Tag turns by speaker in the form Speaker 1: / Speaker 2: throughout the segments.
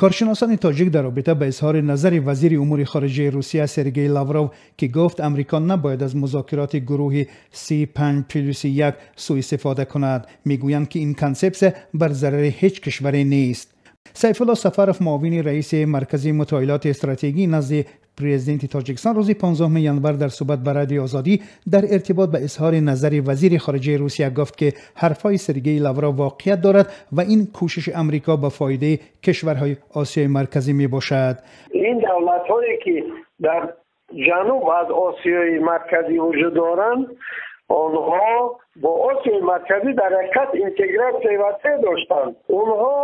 Speaker 1: Коршиносони тоҷик дар робита ба изҳори назари вазири умури хориҷаи Русия Сергей Лавров, ки гуфт Амрико набояд аз музокироти гурӯҳи С5+1 суистифода кунад, мегӯянд, ки ин консепсия бар зарари ҳеҷ кишваре нест. Сайфулло Сафаров, муовини раиси Маркази мутолиоти стратегӣ назди президенти Тоҷикистон, рӯзи 15 январ дар суҳбат ба Радиои Озодӣ дар иртибот ба изҳори назари вазири хориҷаи Русия гуфт, ки ҳарфҳои Сергей Лавров воқеият дорад ва ин кӯшиши Амрико ба фоидаи кишварҳои Осиёи Марказӣ мебошад.
Speaker 2: Ин давлатҳое, ки дар ҷануб аз Осиёи Марказӣ вуҷуд доранд, онҳо бо Осиёи Марказӣ дар ҳақиқат интегратсияи васеъ доштанд. Онҳо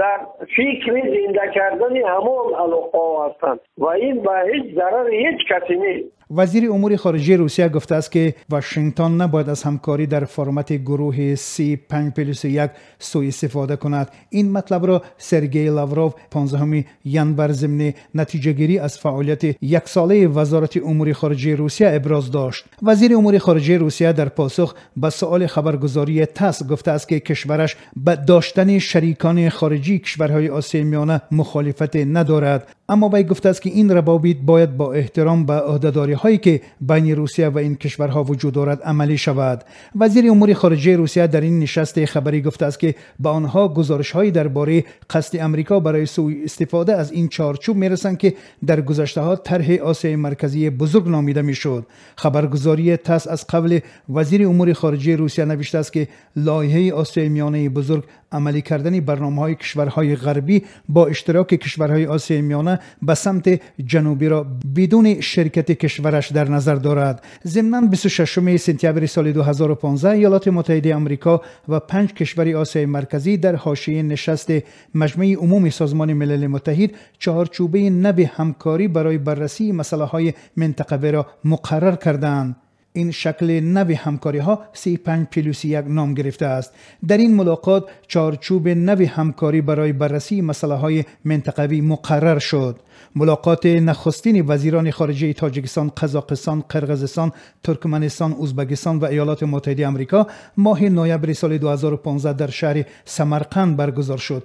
Speaker 2: дар фикри зинда кардани ҳамон алоқаҳо ҳастанд ва ин ба ҳеҷ зарари ҳеҷ касе нест.
Speaker 1: Вазири умури хориҷаи Русия гуфтааст, ки Вашингтон набояд аз ҳамкорӣ дар формати гурӯҳи С5+1 суистифода кунад. Ин матлабро Сергей Лавров 15 январ зимни натиҷагирӣ аз фаъолияти яксолаи Вазорати умури хориҷаи Русия иброз дошт. Вазири умури хориҷаи Русия дар посух ба суоли хабаргузории ТАСС гуфтааст, ки кишвараш ба доштани шарикони хориҷии кишварҳои Осиёи Миёна мухолифате надорад. Аммо вай гуфтааст, ки ин равобит бояд бо эҳтиром ба ӯҳдадориҳое, ки байни Русия ва ин кишварҳо вуҷуд дорад, амалӣ шавад. Вазири умури хориҷаи Русия дар ин нишасти хабарӣ гуфтааст, ки ба онҳо гузоришҳое дар бораи қасди Амрико барои суистифода аз ин чорчӯб мерасанд, ки дар гузаштаҳо тарҳи Осиёи Марказии бузург номида мешуд. Хабаргузории ТАСС аз қавли вазири умури хориҷаи Русия навиштааст, ки лоиҳаи Осиёи Миёнаи бузург амалӣ кардани барномаҳои кишварҳои ғарбӣ бо иштироки кишварҳои Осиёи Миёна ба самти ҷанубиро бидуни ширкати кишвараш дар назар дорад. Зимнан 26 сентябри соли 2015 Иёлоти Муттаҳидаи Амрико ва панҷ кишвари Осиёи Марказӣ дар ҳошияи нишасти Маҷмаи Умуми Созмони Милали Муттаҳид чаҳорчӯбаи нави ҳамкорӣ барои баррасии масъалаҳои минтақавиро муқаррар карданд. Ин шакли нави ҳамкориҳо С5+1 ном гирифтааст. Дар ин мулоқот чаҳорчӯби нави ҳамкорӣ барои баррасии масъалаҳои минтақавӣ муқаррар шуд. Мулоқоти нахустини вазирони хориҷаи Тоҷикистон, Қазоқистон, Қирғизистон, Туркманистон, Ӯзбекистон ва Иёлоти Муттаҳидаи Амрико моҳи ноябри соли 2015 дар шаҳри Самарқанд баргузор шуд.